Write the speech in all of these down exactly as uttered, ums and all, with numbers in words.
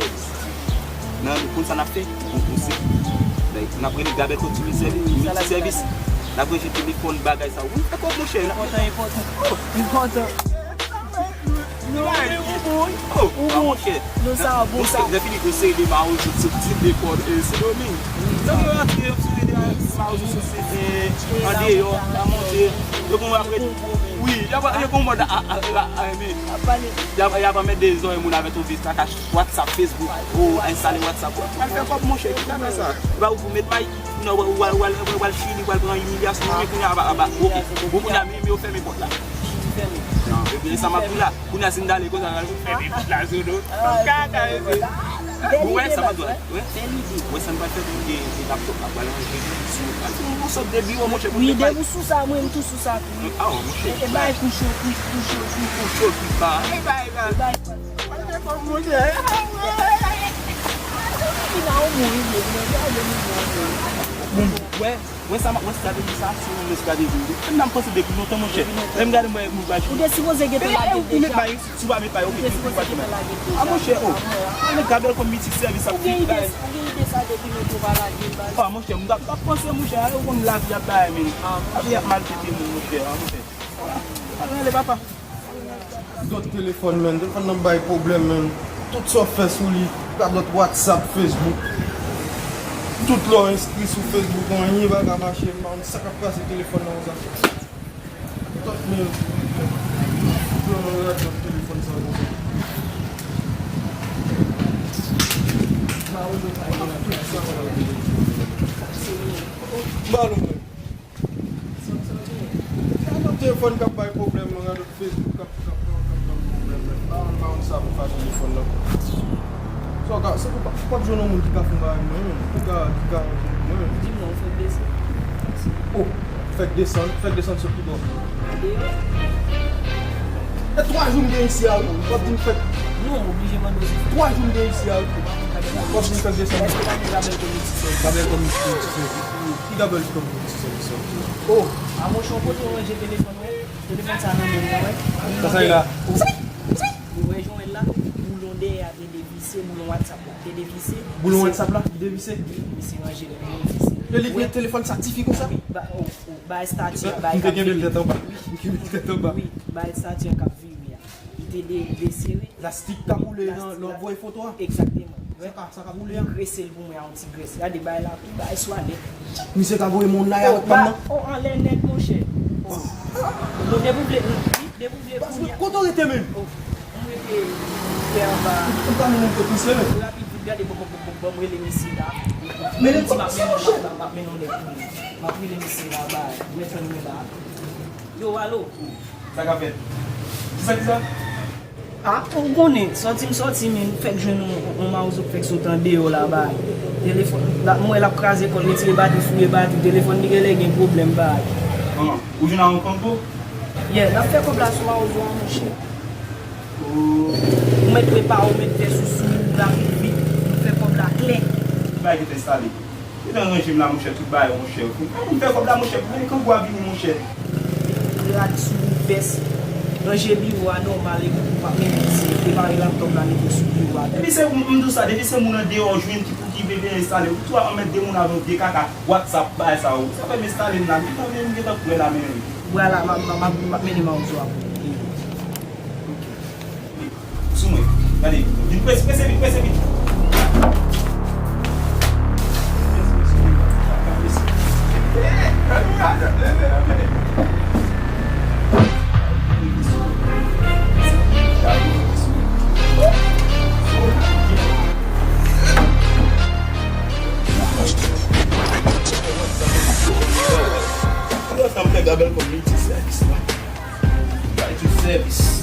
sèvis. Nan, nou konn sa n ap fè, nou pouse. Like, n ap rele Gabel Community Service, Community Service. N ap rejte telefòn, bagay sa. Wi, fè kòb, monchè. Enpòtan, enpòtan. Oh. Enpòtan. Oh, ou bon, wi. Oh, ou bon, monchè. Non, sa a bon, sa. Lè fini, yo sere de mawozo soti de pò, e, Sendomeng. Wi, sa. Lè yo rantre, yo sere de mawozo soti, e, andeyò, la monte. Yo konn apre. Wi, y ap, yo konn mòd a, a, a, a, a, men. Y ap, y ap anmède zòrèy moun avèk yon vye kaka WhatsApp, Facebook, ou enstale WhatsApp. Al fè kòb, monchè, ki kaka sa? Ba ou pou met may, non, ou al, ou al, ou al chili, ou al pran imilyasyon, men kounye a, aba, aba, oke. Bon, kounye a, men, men yo fèmen pòt la. Non, epi sa m ap di la. Kounye a, si n t ale konsa, n al fèmen pòt la sou nou. Kaka, e, se. Ou wè sa m ap di la? Wi. Ou wè sa n pral fè, e, e laptop la, pral ranje sou, sou, sou, sou de biwo, monchè, pou met may. Wi, depi w sou sa, mwen, m tou sou sa tou, wi. Ah, monchè. E, e bay kou cho, kou, kou cho, kou. Kou cho, kou pa. E bay, e bay. E bay. Bon, wè, wè sa, wè strateji sa, se yon strateji. Mwen menm, m panse depi lontan, monchè. Lè m gade, mwen, mwen, mwen, ou te sipoze gentan lage deja. Ou met bay, si w pa met bay, ok, ou te sipoze gentan lage deja. Ah, monchè, oh. Ann gade l kòm mitik sèvis ap fè bay. Ou gen ide sa depi lontan w pa lage bay. Ah, monchè, m t ap, t ap panse, monchè, a, ou konn lavi ap bay, men. Lavi ap maltrete moun, monchè, ah, monchè. Al rele papa. Dòt telefòn, menn. Telefòn nan bay pwoblèm, menn. Tout sa w fè sou li, radòt WhatsApp, Facebook. Tout lè w enskri sou Facebook, anyen pa ka mache, m pa konn sa k ap pase telefòn nan konsa. Dòt, menn. Kòman radòt telefòn sa konsa? Ballon, menn. Radòt telefòn k ap bay pwoblèm, radòt Facebook k ap, k ap, k ap, k ap bay pwoblèm, men. M pa konn, m pa konn sa pou fè telefòn nan. Sa w ka, se pou pa, pa t jwenn yon moun ki ka fè yon bagay pou mwen, menm. Ki ka, ki ka, mwen, menm. Di m non, fèk desann. Oh, fèk desann, fèk desann sot ki bò? Deyò. E twa jou m gen isi a, wi. W ap di m fèk. Non, oblije mande w si fèk. Twa jou m gen isi a, wi. W ap di m fèk desann. Èske pa gen Gabel Community Service? Gabel Community Service. Ki Gabel Community Service? Oh, a monchè, yon kote w ranje telefòn, wè. Telefòn sa nan men mwen, wè. Sa sa ye la? Ou wè jan l la? Boulon dèyè a te devise, boulon WhatsApp la te devise. Boulon WhatsApp la devise? Wi, misye ranje l byen devise. E li vle telefòn sa tifi konsa? Wi, ba, oh, oh, ba estati a, ba. M te kenbe l tèt anba. M kenbe l tèt anba. Wi, ba estati a k ap vire a. Li te de-, desere. Lastik k ap woule nan, nan voye foto a. Egzakteman. Sa k ap, sa k ap woule a. Li grese l pou mwen a yon ti grès. Gade bay la, tout bay swa nèt. Misye ka voye moun la avèk pam nan. Oh, anlè nèt, monchè. Oh. Bon, depi w vle, wi, depi w vle kounye a. Kote w rete menm? Oh, m rete, m rete anba. M pa menm kote misye menm. Rapid, vit, gade, bon, bon, bon, bon, bon, m rele misye la. Men li di m ap mennen, m ap mennen yon nèg pou li. M ap rele misye la, bay. Mwen tann mwen la. Yo, alo. Sa k ap fèt? Kisa, kisa? Ah, ou konnen, sòti m sòti, men m fèk jwenn yon, yon mawozo k fèk sot andeyò la, bay. Telefòn, la, m wè l ap kraze kò l, retire batri, fouye batri, telefòn li genlè gen pwoblèm, bay. Kòman? Ou jwenn a yon konbo? Yeah, n ap fè kòb la sou mawozo a, monchè. Oh. Ou mèt prepa, ou mèt fè sousou, rapid vit, nou fè kòb la klè. Ki bagay ki te enstale? Gentan ranje m la, monchè, tout bagay, monchè. Ou fè kòb la, monchè, pou mwen, kango a vini, monchè. Rad sou vès, ranje biwo a nòmal, epi m ap mennen misye, prepare laptòp la, mete sou biwo a. Depi se, m, m di w sa, depi se moun andeyò jwenn ki pou ki vle vin enstale, ou tou a anmède moun avè yon vye kaka WhatsApp, bagay sa yo. Sa fè m enstale m la, m gentan, m gentan kwè la, men. Vwala, m ap, m ap, m ap mennen mawozo a pou ou. Sou mwen. Gade, vin prese, prese, vin prese, vin. Gabel Community Service la. Bay tout sèvis.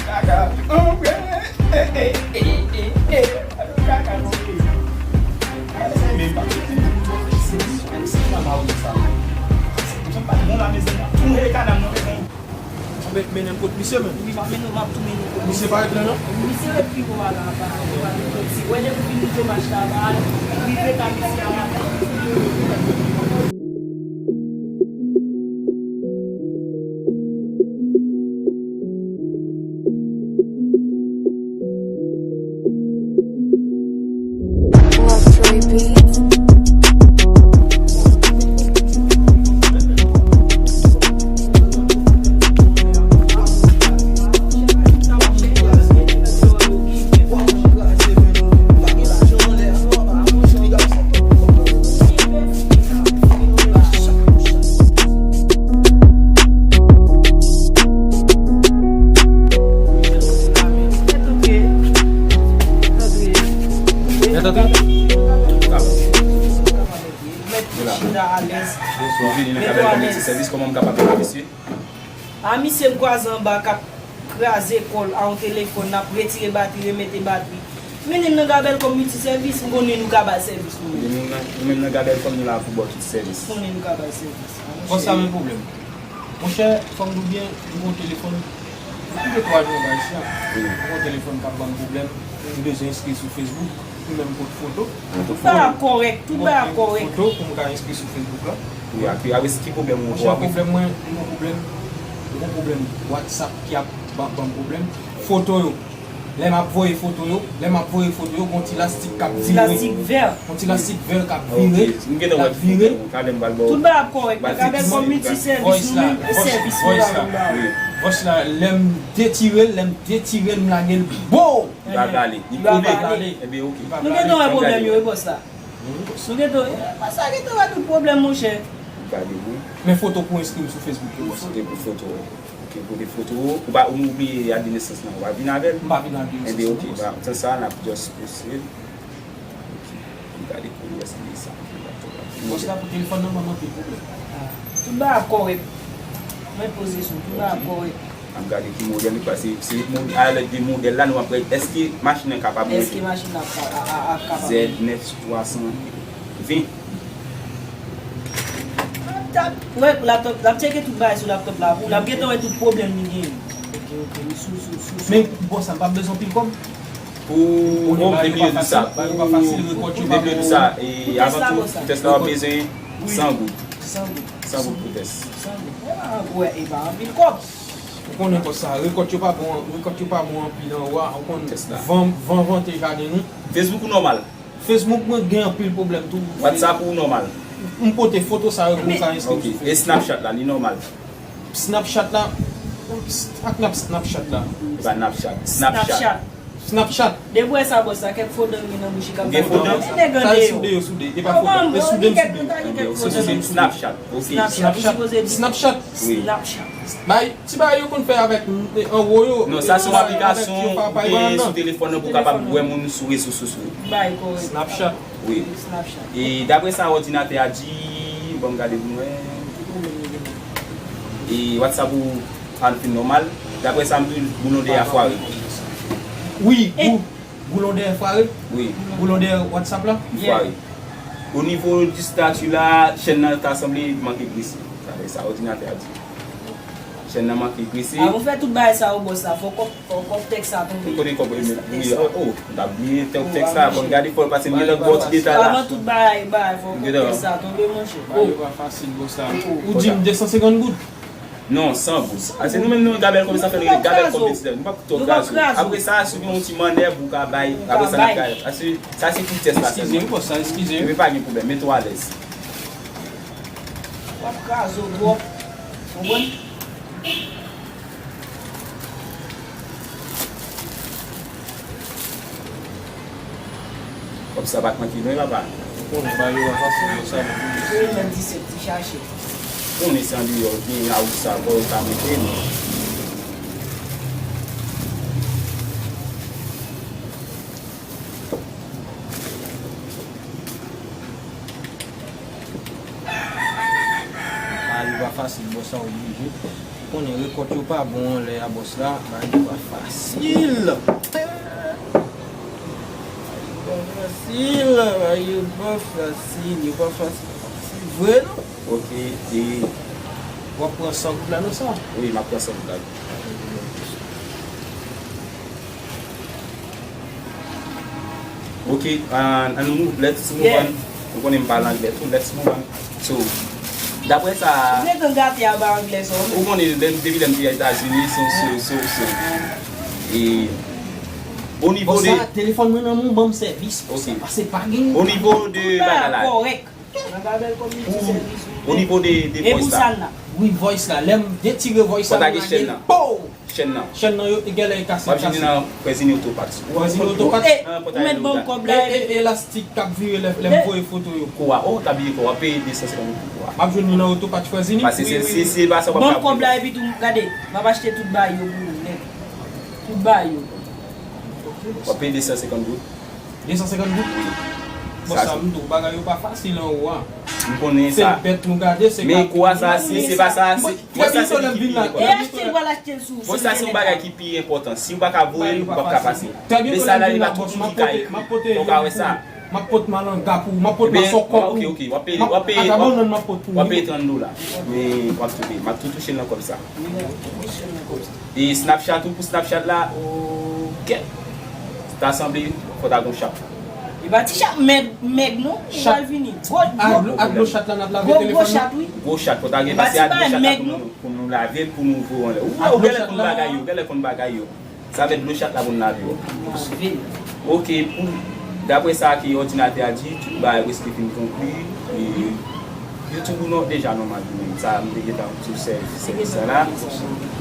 Kaka. Anpre. Eh, eh, eh, eh, eh. Kaka nan peyi. Men pa. Men si pa ma ou sa. Jan pa bon la mezanmi. Tou e kadam nan mezanmi. Men, mennen m kot misye menm. Wi, m ap mennen w, m ap tou mennen w kot misye. Misye pa ret la non? Misye ret pi wo a la, apa, apa, apa, si wè depi fini chomaj la, apa, rive ka misye a maten. Mèt chita alèz. Bonswa, vini nan Kabèl Community Service, kòman m kapab ede w, mesye? A misye m kwaze anba k ap kraze kò l a yon telefòn, l ap retire batri, remete batri. Mennen m nan Gabel Community Service, m konnen nou ka bay sèvis nou menm. Nou menm nan Gabel Community, nou la pou ba w tout sèvis. M konnen nou ka bay sèvis. Bon, sa menm pwoblèm. Monchè, fò m di w byen, m gen yon telefòn. Depi de twa jou anba isi a. M gen yon telefòn k ap ban m pwoblèm. M bezwen enskri sou Facebook pou m menm pot foto. Tout bagay ap kòrèk, tout bagay ap kòrèk. Foto pou m ka enskri sou Facebook la. Wi, ak, ak ki pwoblèm ou gen? Monchè, pwoblèm mwen, m gen pwoblèm, m gen pwoblèm WhatsApp ki ap ban, ban m pwoblèm. Foto yo. Lè m ap voye foto yo, lè m ap voye foto yo, gon ti lastik k ap vire. Ti lastik vè. Gon ti lastik vè k ap vire. Ok, m gentan wè tout pwoblèm ou. Talè m pral ba w. Tout bagay ap kòrèk. Nan Gabel Community Service, nou menm, e sèvis nou la pou ba w. Vòch la, lè m detire l, lè m detire l, m lage l, boom! Li pa vle ale. Li kole. Li pa vle ale. Ebyen, ok. Nou gentan wè pwoblèm yo, wi, bòs la. Nou gentan, e, bòs la gentan wè tout pwoblèm, monchè. Gade, wi. Men foto pou enskri m sou Facebook yo, bòs. Foto pou foto. Ok, kote foto. Ou pa, ou bliye dat de nesans lan. Ou pa vin avè l? M pa vin avè l. Ebyen, ok, ba, nan sans sa, n ap just pwosede. Ok. M gade koulye sa, sa ki laptop la. Bòs la pou telefòn nan ban m anpil pwoblèm. Ah, tout bagay ap kòrèk. Mwen poze sou, tout bagay ap kòrèk. N ap gade ki modèl li, paske se modèl, a lè de modèl la, nou ap wè èske machin nan kapab monte. Èske machin nan ap ka-, a, a, ap kapab monte. Z nèf twa san ven. Wè, laptop, l ap tcheke tout bagay sou laptop la pou l ap gentan wè tout pwoblèm li genyen. Ok, ok, sou, sou, sou, sou. Men, bon, sa m pa bezwen pil kòb. Pou, bon, de milyon de sa, pou, de milyon de sa, e avan tou, pou tès la, w ap bezwen san goud. San goud. San goud pou tès. San goud. E pa, wè, e pa anpil kòb. Ou konnen kòb sa, rekòt yo pa bon, rekòt yo pa bon anpil anwa, ou konn van, van vante jaden nou. Facebook ou nòmal? Facebook mwen gen anpil pwoblèm tou. WhatsApp ou nòmal? M pote foto sa yo pou m ka enskri sou Facebook. Ok. E Snapchat la, li nòmal? Snapchat la, sa k nan Snapchat la? E pa Napchat, Snapchat. Snapchat. Snapchat. Depi w wè sa, bòs, sa kèk fodan gen nan bouch li k ap... Ou gen fodan? Sa e soude yo soude, e pa fodan. E soude m soude yo. Snapchat. Ok. Snapchat. Snapchat. Wi. Snapchat. Bay, ti bagay yo konn fè avèk, e, anwo yo. Non, sa se yon aplikasyon ou genyen sou telefòn nan pou w kapab wè moun sou rezo sosyo. Bay kòrèk. Snapchat. Wi. Snapchat. E daprè sa òdinatè a di, ban m gade pou mwen. E WhatsApp ou pa fin nòmal. Daprè sa m di, boulon dèyè a fware. Wi, bou-, boulon dèyè fware? Wi. Boulon dèyè WhatsApp la? Li fware. O nivo di stati la, chèn nan ta sanble manke grese. Daprè sa òdinatè a di. Chèn nan manke grese. Avan w fè tout bagay sa yo, bòs la, fò kòb, fò kòb tèks sa tonbe. Kote kòb, wi, oh, oh, m t ap bliye tèks sa, fò n gade fò l pase, m gentan ba w ti detay la. Avan tout bagay, bagay, fò kòb tèks sa tonbe, monchè. Bagay yo pa fasil, bòs la. Ou di m de san senkant goud? Non, san goud. Ase nou menm nou Gabel Community, sa fè nou rele Gabel Community, nou p ap twò kraze w. Apre sa, si w gen yon ti mannèv, ou ka bay, apre sa, n ap gade. Ase, sa se pou tès la sèlman. Eskize m, bòs la, eskize m. Men pa gen pwoblèm, mete w alèz. W ap kraze w twòp. Konprann? Kòb sa pa t manke non, papa. Ou konnen bagay yo pa fasil, yo sa nou. Sou nan disèt ti chache. Konnen se andeyò, gen a ou sa, kò yo ka mete nou. Fasil, bòs la oblije. Ou konnen rekòt yo pa bon anlè a bòs la, bagay yo pa fasil. Bagay yo pa fasil, bagay yo pa fasil, yo pa fasil, pa fasil vre non. Ok, e w ap pran san goud la nan sa? Wi, m ap pran san goud la. Ok, an, an nou move, let's move on. Ou konnen m pale anglè tou, let's move on. So, daprè sa, ou gentan gate a ba anglè sa w. Ou konnen, depi lè m te Etazini, so, so, so, so. E, o nivo de... Bòs la, telefòn mwen nan men w, ban m sèvis. Ok. Pase pa gen. O nivo de bagay la. Kòrèk. Ou, o nivo de, de voice la. Wi, voice la. Lè m detire voice la, fò ta gen chèn nan. Chèn nan. Chèn nan yo, e genlè e kase. W ap jwenn li nan Frèzini Otopat. Frèzini Otopat. E, ou mèt ban m kòb la. E, e, elastik k ap vire lè, lè m voye foto yo. Kou a, oh, w ta bliye kou a, w ap peye de san senkant goud pou kou a. M ap jwenn li nan Otopat Frèzini. Pase se, se, se pa sa w ap ka voye. Ban m kòb la epi tou, gade, m ap achte tout bagay yo pou ou, nèt. Tout bagay yo. W ap peye de san senkant goud. De san senkant goud? Wi. Bon, sa, sa m di w, bagay yo pa fasil anwo a. M konnen sa. Se bèt nou gade, se... Men kou a sa, si se pa sa, se, mwen sa se li ki pi enpòtan. E achte l, pral achte l sou. Bon, sa se yon bagay ki pi enpòtan. Si w pa ka voye l, ou p ap ka pase. Men sa la, li pa tout moun ki ka ekri. Fò w ka wè sa. M ap pot malanga pou ou, m ap pot masòkòk pou ou. Ok, ok, w ap peye, w ap peye, w ap peye trant dola. Men w ap touche, m ap tou touche l nan kòb sa. E Snapchat ou pou Snapchat la, ou kèt. Ta sanble fò ta gon chat. E pa ti chat mèg, mèg non, ou pral vini. Gwo, gwo, ak dlo chat la n ap lave telefòn nan. Gwo chat, wi. Gwo chat, fò ta gen pase ak dlo chat la pou nou, pou nou lave l, pou nou voye anlè. Ou wè, ou genlè konn bagay yo, genlè konn bagay yo. Sa vle dlo chat la pou n lave yo. Lave l. Ok, pou, daprè sa ke òdinatè a di, tout bagay prèske fin konkli. E, YouTube ou non, deja nòmal pou mwen. Sa, m te gentan sou sèvis, sèvis sa la.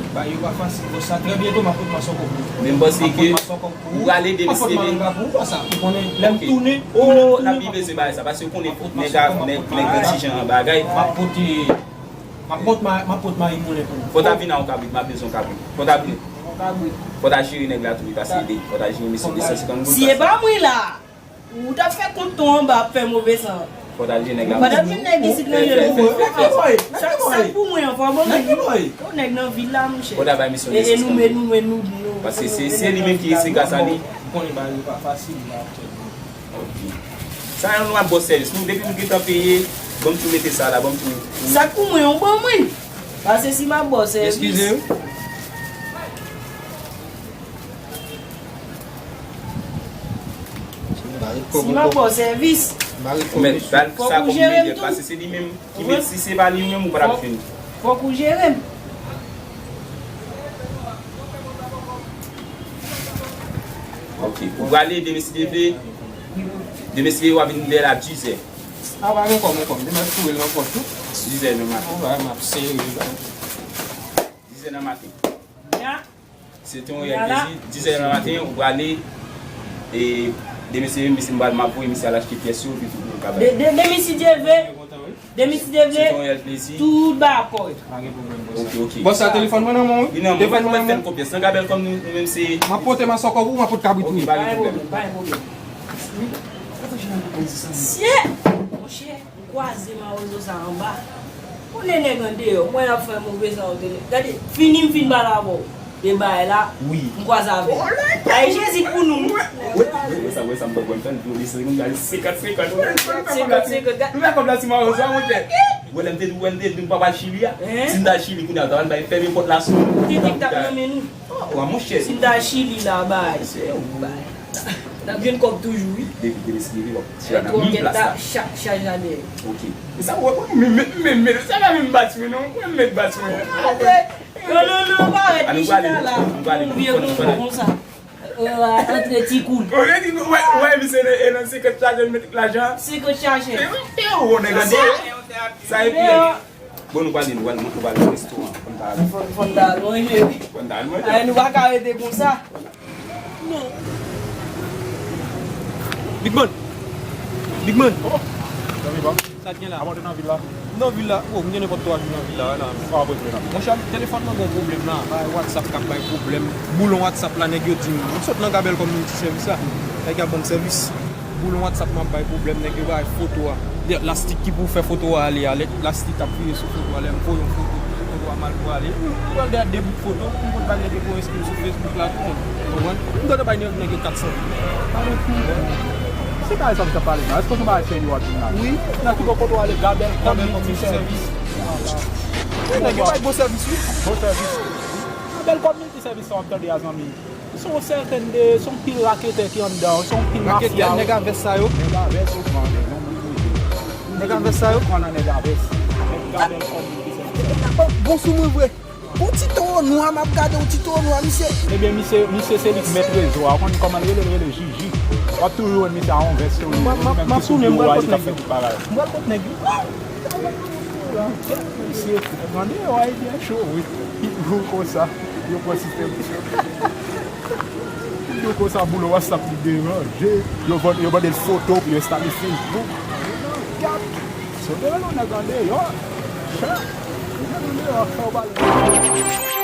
Ba, yo pa fasil, bòs, sa trè byento, m ap pot masòkòk pou ou. Men m panse ke ou prale demisye. M ap pot malanga pou ou, konsa, ou konnen, lè m tounen, tounen, tounen, m ap pot. Oh, n ap viv se bagay sa, paske ou konnen nèg a, nèg, nèg nan ti jan bagay. M ap pote, m ap pot ma-, m ap pot mayi moulen pou ou. Fò ta vin a yon kabrit, m ap bezwen yon kabrit. Fò ta vin. Fò ta jere nèg la tou, wi, paske fò ta jere mesye de san senkant goud. Si e pa mwen la. Ou t ap fè kont ton anba ap fè move san. Fò t al jwenn nèg la. Fò t al jwenn nèg isit nan je l. Sa, sa k pou mwen an, fò ban mwen. Yon nèg nan vil la, monchè. Fò t al bay misyon de san senkant. E, e nou, e nou, e nou, nou. Paske se, se li menm ki, se gras a li. Ou konnen bagay yo pa fasil la aktyèlman. Ok. Sa yon lwa bò sèvis. Nou, depi nou gentan peye, ban m tou mete sa la, ban m tou. Sa k pou mwen, ou ban mwen. Paske si m ap bò sèvis. Eskize. Si m ap ba w sèvis, fòk ou jere m tou. Paske se li menm ki met, si se pa li menm, ou pa t ap jwenn. Fòk ou jere m. Ok. Ou prale demen si Dye vle. Demen si Dye vle, w ap vin lè la dizè. A, pa gen kòb, gen kòb. Demen ap foure l nan pòch tou. Dizè nan maten. Ou wè, m ap serye la. Dizè nan maten. Ya. Se te yon rèl plezi. Dizè nan maten, ou prale, e, demen se, misye m pral, m ap voye misye al achte pyès yo, epi tout moun ka bay. De, de, demen si Dye vle, demen si Dye vle, se te yon rèl plezi. Tout bagay ap kòrèk. Pa gen pwoblèm pou sa. Ok, ok. Bon, sa telefòn mwen nan men w, wi. Telefòn mwen nan men w. Fè n konfyans. Nan Gabel kòm nou, nou menm se. M ap pote masòkòb ou, m ap pot kabrit ou. Ok, pa gen pwoblèm. Pa gen pwoblem, pa gen pwoblem. Sye! Monchè, m kwaze mawozo sa anba. Konnen nèg andeyò, mwen ap fè move sa yo tele. Gade, fini m fin pale avè w de bagay la, wi. M kwaze avè l. Ay, Jezi pou nou. Wè, wè, wè sa, wè sa m fè, wè m fè l, nou li se konn gade senkant senkant. Senkant senkant, gade. Nou la kòb la ti mawozo a, monchè. Wè lè m te di, wè m te di, m pa pral Chili a. Si m ta al Chili, kounye a, ta pral bay fèmen pòt la sou nou. Titik t ap nan men nou. Oh, wa, monchè. Si m ta al Chili la, bay. Bay. N ap jwenn kòb toujou, wi. Depi te deside, wi, w ap tire nan menm plas la. Cha-, chaj la dèyè. Ok. E sa, w wè, mwen, men, men, men, men, sa pa menm bati mwen, non. Mwen, men bati mwen. Yo, non, non, pa rete chita la. Yon vye konpon konsa. Antre ti koul. Wè, wè, misye, e nan senkant chaje, l met tout lajan. Senkant chaje. E, e, ou nèg la. Sa, e pi. Bon, nou prale, nou prale, nou prale nan restoran. Fò n ta al manje, wi. Fò n ta al manje. Ay, nou pa ka rete konsa. Non. Big Man! Big Man! Oh! Sa k gen la? Avan w te nan vil la? Nan vil la? Oh, m gen nenpòt twa jou nan vil la, la. Sa w ap regle la? Monchè, telefòn mwen gen yon pwoblèm la. Bagay WhatsApp k ap bay pwoblèm. Boulon WhatsApp la, nèg yo di m. M sot nan Gabel kòm moun ti sèvis la. Nèg y ap ban m sèvis. Boulon WhatsApp mwen ap bay pwoblèm, nèg yo bay foto a. Lastik ki pou fè foto a ale a, lè lastik ap vire sou foto a, lè m voye yon foto, foto a mal pou ale. M pral gade de bout foto, m konn bay nèg yo enskri sou Facebook la tou, konprann? M tande bay nèg yo kat san dola. Se bagay sa m t ap pale la. Èske w son bagay serye w ap di m la? Wi, nan ki bò kote w ale, Gabel Community Service. Wi, nèg yo bay bon sèvis, wi. Bon sèvis. Gabel Community Service sa w ap tande a, zanmi. Se yon sèten de, se yon pil raketè ki anndan, se yon pil mafya. Raketè, nèg a vès sa yo. Nèg a vès, ou pran, nèg a vès. Nèg a vès sa yo. Pran nan nèg a vès. Nèg Gabel Community Service. Bon sou mwen vre. Yon ti toro nwa, m ap gade yon ti toro nwa, misye. Ebyen, misye, misye se li k mèt rezo a. Ou konn kòman l rele, l rele Jiji. W ap toujou wè misye a yon vès, tou. M ap tounen, m pral pot nèg yo. M pral pot nèg yo. Misye, tande, yo, Ayisyen cho, wi. Pi jou konsa, yo pran sistèm. Pi jou konsa, boulon WhatsApp li deranje. Yo vann, yo mande l foto pou yo enstale Facebook. Gad, si yo te rele yon nèg andeyò, chè, yo te rele yon andeyò, fè yo pale.